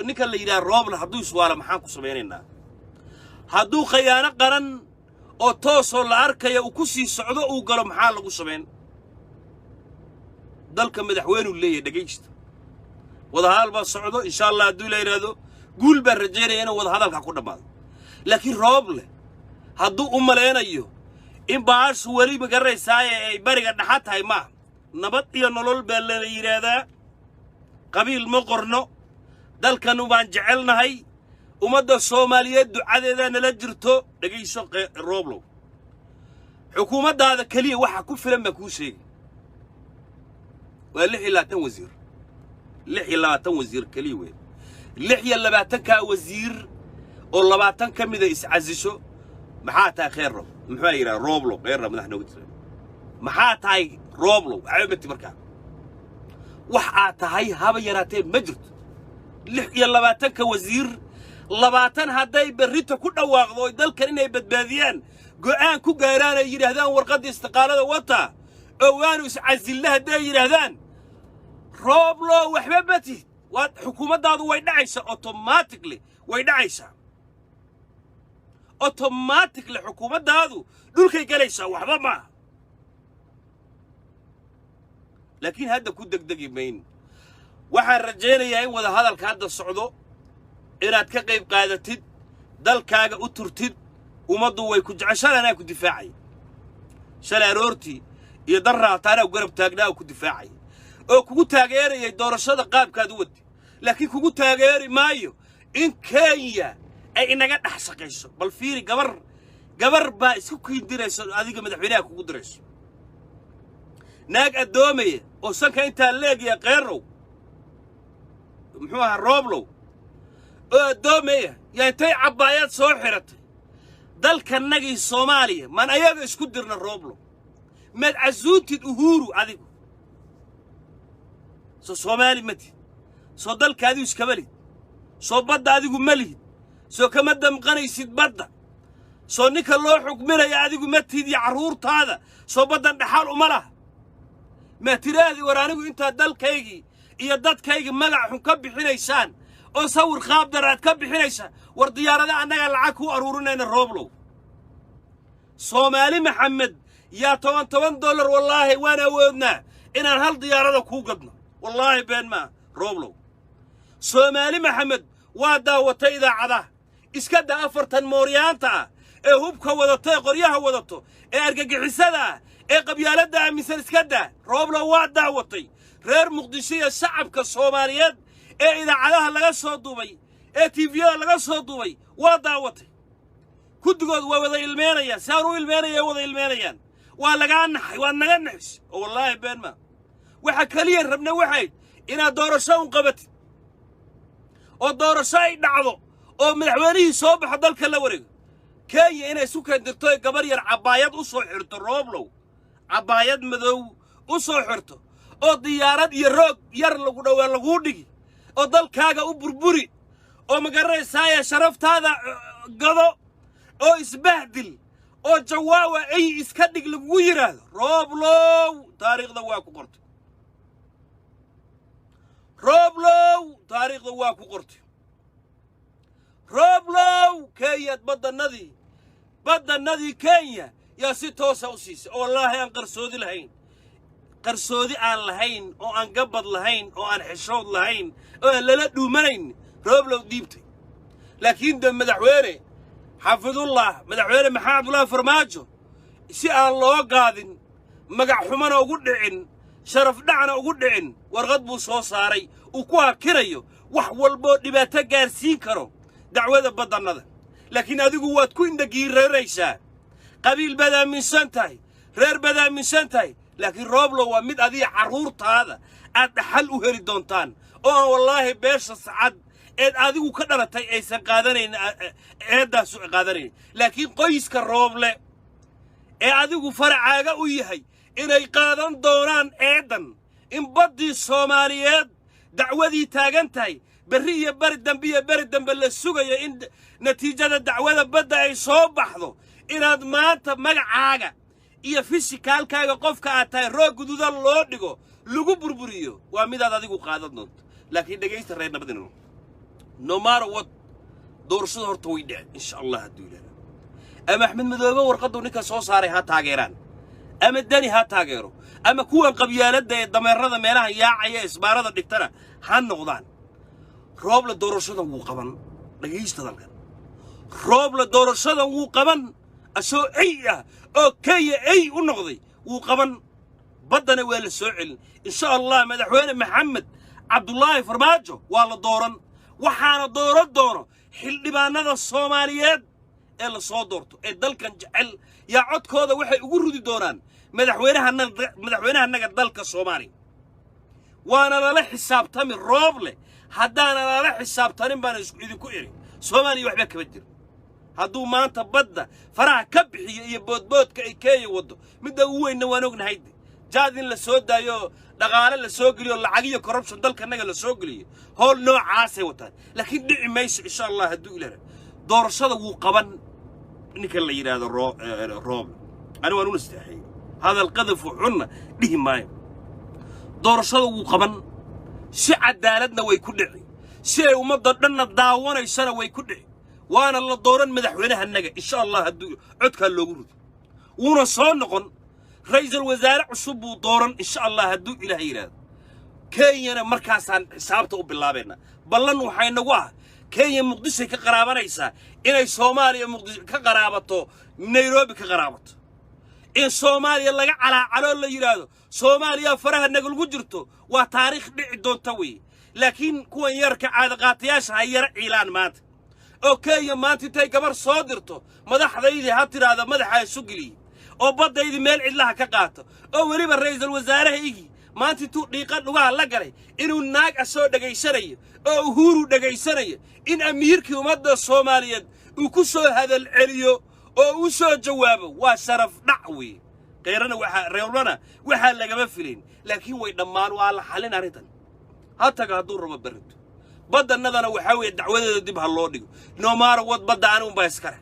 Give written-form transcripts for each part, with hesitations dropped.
Ninka la yidhaha Rooble hadduu iswaalo, maxaan ku samaynaynaa? Hadduu khayaano qaran oo toosoo la arkaya uu ku sii socdo uu galo, maxaa lagu samayn? Dalka madaxweynuu leeyahay. Dhegaysta, wadahadal baa socdo, insha Allah. Hadduu la yidhaahdo guul baan rajaynaya inuu wadahadalka ku dhammaado. Laakiin Rooble hadduu u malaynayo in baashu weli, ma garanaysaaye, ay bariga dhaxa tahay, maaha. Nabad iyo Nolol baa lala yidhaahdaa. Qabiil ma qorno. Dalkanu baan jecelnahay. Ummadda Soomaaliyeed ducadeedaa nala jirto. Dhegayso Rooblow, xukuumaddaada keliya waxa ku filan baan kuu sheegay, waa 26 wasiir. 26 wasiir keliya wey. 26-kaa wasiir oo 20 ka mida iscasisho, maxaa tahay Kheerrow? Muxuu yidhaha Rooblow? Kheerrow madax nooga jira. Maxaa tahay, Rooblow? Waxba mati markaa wax aad tahay haba yaraatee ma jirto. 26-ka wasiir, 20 hadday berrito ku dhawaaqdo oy dalkan inay badbaadiyaan go'aan ku gaaraan, ay yidhaahdaan warqadda istiqaalada wata oo waanu iscasilna, hadday yidhaahdaan, Rooblow, waxba matid. Waad xukuumaddaadu way dhacaysaa, automatically way dhacaysaa, automatically xukuumaddaadu dhulkay galaysaa. Waxba maaha. Laakiin hadda ku degdegi mayno. Waxaan rajaynayaa in wada hadalka hadda socdo inaad ka qayb qaadatid, dalkaaga u turtid. Ummaddu way ku jecel. Shalay anaa ku difaacay, shalay aroortii iyo darraata anaa garab taagnaa oo ku difaacay oo kugu taageerayay doorashada qaabkaad u waday. Laakiin kugu taageeri maayo in Kenya ay inaga dhex shaqayso. Bal fiiri, gabar gabar baa isku kiindirayso, adiga madaxweynaha kugu dirayso, naag addoomaya oo sanka intaa leegaya. Kheerow, muxuu ahaa, Rooblow oo addoomaya yaa intay cabbaayad soo xiratay dalkanagii Soomaaliya maan ayaga isku dirna. Rooblow, maad casuuntid Uhuru? Adigu soo Soomaali ma tid? Soo dalka adigu iskama lihid? Soo badda adigu ma lihid? Soo kama damqanaysid badda? Soo ninka loo xukminaya adigu ma tihid iyo carruurtaada? Soo baddan dhaxal uma laha? Ma tiraahdi, war anigu intaad dalkaygii iyo dadkaygii magac xun ka bixinaysaan oo sawir qaabdar aad ka bixinaysaan, war diyaarada annagaa lacag kuu aruurinayna? Rooblow, Soomaali Maxamed yaa toban toban dollar, wallaahi waan awoodnaa inaan hal diyaarada kuu gadno. Wallaahi been maa, Rooblow. Soomaali Maxamed waa daawatay idaacadaha. Iska da 40 mooryaanta ah ee hubka wadato, ee qoryaha wadato, ee argagixisada ah, ee qabyaaladda aaminsan. Iska daa, Rooblow. Waa daawatay reer Muqdisho iyo shacabka Soomaaliyeed ee idaacadaha laga soo duubay, ee TV-yada laga soo duubay. Waa daawatay guddigood, waa wada ilmeenayaan. Si aan u ilmeenaya wada ilmeenayaan. Waa lagaa naxay, waad naga naxis oo wallaahi been maa. Waxa keliya rabna waxayd inaad doorasho un qabatid oo doorasho ay dhacdo oo madaxweynihii soo baxo, dalka la wareego. Kenya inay isu keendirto ee gabar yar cabbaayad u soo xirto, Rooblow, cabbaayad madow u soo xirto oo diyaarad iyo roog yar lagu dhowaa laguu dhigi oo dalkaaga u burburi oo, ma garanaysaaye, sharaftaada gado oo isbahdil oo jawaawa ay iska dhig lagugu yidhaahdo. Rooblow, taariikhda waa ku qortay. Rooblow, taariikhda waa ku qortay. Rooblow, Kenyaad baddannadii Kenya yaa si toosa u siisay oo wallaahi aan qarsoodi lahayn, qarsoodi aan lahayn oo aan gabbad lahayn oo aan xishood lahayn oo aan lala dhuumanayn. Rooblow, dhiibtay. Laakiin de madaxweyne xafidullah, madaxweyne Maxamed Cabdullaahi Farmaajo, si aan loo qaadin, magac xumana ugu dhicin, sharaf dhacna ugu dhicin, warqad buu soo saaray uu ku hakinayo wax walboo dhibaato gaarsiin karo dacwada baddannada. Laakiin adigu waad ku indhagiiraraysaa. Qabiil baad aaminsan tahay, reer baad aaminsan tahay. Laakiin Rooblow, waa mid adiga carruurtaada aad dhaxal u heli doontaan oo aan wallaahi beesha Sacad eed adigu ka dhalatay aysan qaadanayn eeddaasu qaadanayn. Laakiin qoyska Rooble ee adigu faracaaga u yahay inay qaadan doonaan eeddan in baddii Soomaaliyeed dacwadii taagan tahay, berri iyo beri dambe iyo beri dambe la sugayo in natiijada dacwada badda ay soo baxdo. Inaad maanta magacaaga iyo physicalkaaga, qofka aad tahay, roog guduudan loo dhigo, lagu burburiyo, waa midaad adigu qaadan doonto. Laakiin dhegaysta, reer Nabadino. No matter what, doorashada horta way dhici, insha Allah, hadduu Ilaahay. Ama Axmed Madoobe warqaddu ninka soo saaray ha taageeraan, ama Deni ha taageero, ama kuwan qabyaaladda ee dameerada meelaha yaacaya ee isbaarada dhigtana ha noqdaan, Rooble doorashadan wuu qaban. Dhegaysta dalkan, Rooble doorashadan wuu qaban. Asoo ey ah oo Kenya ey u noqday wuu qaban. Baddana waa la soo celin, insha Allah. Madaxweyne Maxamed Cabdulaahi Farmaajo waa la dooran, waxaana dooran doono xildhibaanada Soomaaliyeed ee la soo doorto ee dalkan jecel. Yaa codkooda waxay ugu rudi doonaan madaxweynahanaga dalka Soomaaliya. Waana lala xisaabtami Rooble. Haddaana lala xisaabtanin baan idinku iri, Soomaaliya waxba kama jiro. Hadduu maanta badda faraha ka bixiyo iyo boodboodka ay Kenya waddo, midda ugu weynna waan ognahay, jaad in la soo daayo, dhaqaale la soo geliyo, lacag iyo corruption dalkanaga la soo geliyo, howl noocaasay wataan. Laakiin dhici mayso, insha Allah, hadduu Ilaah. Doorashada wuu qaban ninkan la yidhaahdo Rooble. Ani waan u nasteexeeyey, hadal qadafu xunna dhihi maayo. Doorashada wuu qaban, si cadaaladna way ku dhici, si ay ummadda dhanna daawanaysana way ku dhici, waana la dooran madaxweynahanaga, insha Allah, hadduu codkaa loogu rido. Wuuna soo noqon, ra'iisul wasaare cusub buu dooran, insha Allah, hadduu Ilaah yidhaahdo. Kenyana markaasaan xisaabta u bilaabaynaa. Ballan waxay nagu ah, Kenya Muqdishoy ka qaraabanaysaa, inay Soomaaliya Muqdisho ka qaraabato, Nairobi ka qaraabato, in Soomaaliya laga calaacaloo la yidhaahdo Soomaaliya faraha nagalagu jirto, waa taariikh dhici doonta weeye. Laakiin kuwan yarka caadaqaatayaasha ha yara ciilaan maanta, oo Kenya maanta intay gabar soo dirto madaxdaydii ha tidhaahda madaxaa isu geliyey, oo baddaydii meel cidlaha ka qaato, oo weliba ra'iisul wasaarahaygii maanta intuu dhiiqa dhugaha la galay inuu naag ah soo dhegaysanayo oo Uhuru dhegaysanayo, in amiirkii ummadda Soomaaliyeed uu ku soo hadal celiyo oo u soo jawaabo, waa sharaf dhac weeye. Kheyrana waxaa reewlana waxaa lagama filayn, laakiin way dhammaan, waa la xallin arrintan. Ha taga hadduu rabo berrito. Baddannadana waxaa weeye dacwadeeda dib ha loo dhigo. No matter what, badda ani unbaa iskale,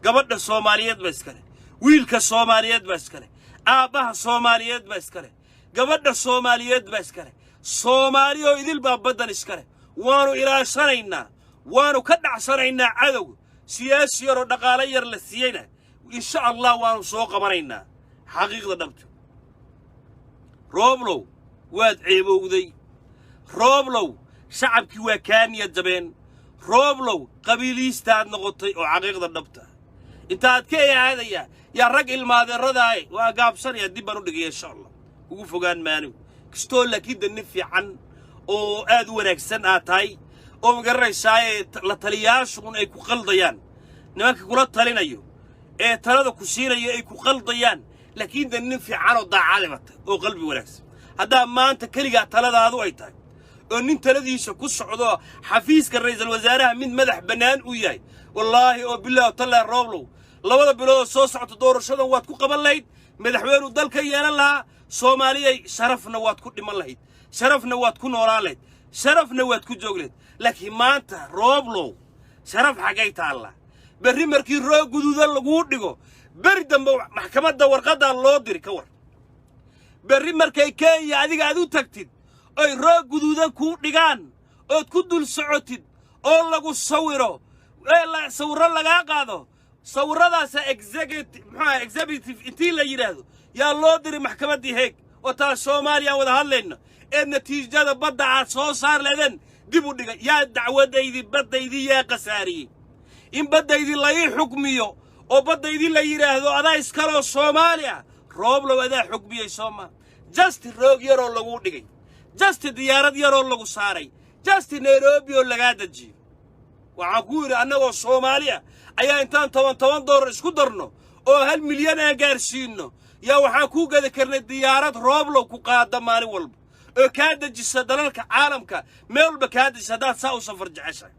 gabadha Soomaaliyeed baa iskale, wiilka Soomaaliyeed baa iskale, aabbaha Soomaaliyeed baa iskale, gabadha Soomaaliyeed baa iskale, Soomaali oo idil baa baddan iskale. Waannu ilaashanaynaa, waannu ka dhacsanaynaa cadowga. Siyaasi yaroo dhaqaalo yar la siiyeyna, insha Allah, waannu soo qabanaynaa. Xaqiiqda dhabta, Rooblow, waad ceebowday. Rooblow, shacabkii waa kaa niyad jabeen. Rooblow, qabiiliistaad noqotay oo xaqiiqda dhabta intaad ka aadaya. Yaa rag ilmaadeeradaay, waa gaabsanaya, dib baan u dhigaya, insha Allah, ugu fogaan maanigu kastoo. Laakiin da nin fiican oo aad u wanaagsan aad tahay oo magaranaysaayee, la taliyaashu un ay ku qaldayaan, nimanka kula talinayo ee talada ku siinaya ay ku qaldayaan. Laakiin da nin fiican oo daacadima tahay oo qalbi wanaagsan. Haddaa maanta keligaa taladaadu ay tahay oo nin taladiisa ku socdo, xafiiska ra'iisul wasaaraha mid madax bannaan uu yahay, wallaahi oo bilaah tallaa, Rooblow, 2da biloodoo soo socota doorashadan waad ku qaban lahayd, madaxweynuu dalka yeelan lahaa. Soomaaliyay, sharafna waad ku dhiman lahayd, sharafna waad ku noolaan lahayd, sharafna waad ku joogi lahayd. Laakiin maanta, Rooblow, sharaf xaggay taallaa? Berri markii roog guduudan laguu dhigo, beri dambe maxkamadda warqaddaa loo diri ka war. Berri markay Kenya adiga aad u tagtid oy roog guduudan kuu dhigaan ood ku dul socotid oo lagu sawiro ee sawirro lagaa qaado, sawirradaasa executive, muxuaha, executive intii la yidhaahdo yaa loo diri maxkamaddii Heeg oo taas Soomaaliya wada hadlayno ee natiijada badda aad soo saar leedeen dib u dhigay. Yaa dacwadaydii baddaydii yaa khasaariyey in baddaydii la ii xukmiyo oo baddaydii la yidhaahdo adaa iskaloo Soomaali ah? Rooblow, adaa xukmiyey sooma? Just roog yaroo laguu dhigay, just diyaarad yaroo lagu saaray, just Nairobi oo lagaa dejiyo. Waxaan ku yidhi, annagoo Soomaali ah ayaa intaan toban toban doolar isku darno oo 1 milyan aan gaarsiinno, yaa waxaan kuu gadi karnay diyaarad, Rooblow, ku qaada maalin walba oo kaa dejisa dalalka caalamka, meel walba kaa dejisa. Haddaad saa u safar jeceshahay,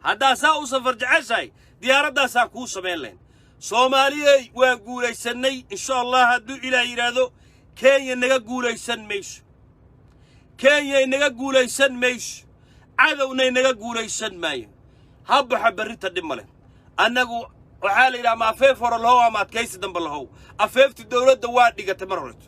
haddaad saa u safar jeceshahay, diyaaraddaasaan kuu samayn lahayn. Soomaaliyey, waan guulaysannay, insha Allah, hadduu Ilaah yidhaahdo. Kenya naga guulaysan mayso, Kenya naga guulaysan mayso, cadowna naga guulaysan maayo. Ha baxa berrita, dhib male. Annagu waxaa la yidhaha ama afeef hore lahow ama adkaysi dambe lahow. Afeefti dowladda waa dhigatay mar horeto,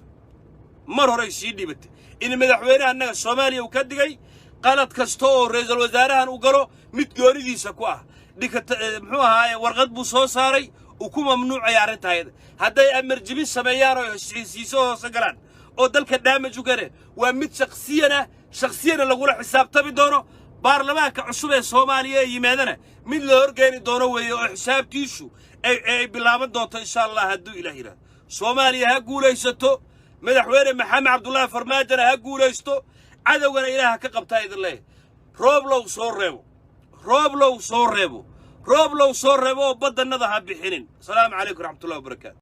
mar horey sii dhibatay in madaxweynaha annaga Soomaaliya uu ka digay. Qalad kasta oo ra'iisul wasaarahan u galo mid goonidiisa ku ah dhikata, muxuu ahaaye, warqad buu soo saaray uu ku mamnuucaya arrintaa ayada. Hadday amar jibin sameeyaan oo heshiisiiso hoose galaan oo dalka damage u gane, waa mid shakhsiyan ah, shakhsiyana lagula xisaabtami doono. Baarlamaanka cusub ee Soomaaliya ee yimaadana mid la horgeeni doono weeye oo xisaabtiisu ay bilaaban doonto, insha Allah, hadduu Ilaah yidhahdo. Soomaaliya ha guulaysato, Madaxweyne Maxamed Cabdullaahi Farmaajona ha guulaysto, cadowgana Ilaah ha ka qabtaa idin leeyahay. Rooblow soo reebo, Rooblow soo reebo, Rooblow soo reebo oo baddannada ha bixinin. Asalaamu calaykum raxmatullahi wabarakaatu.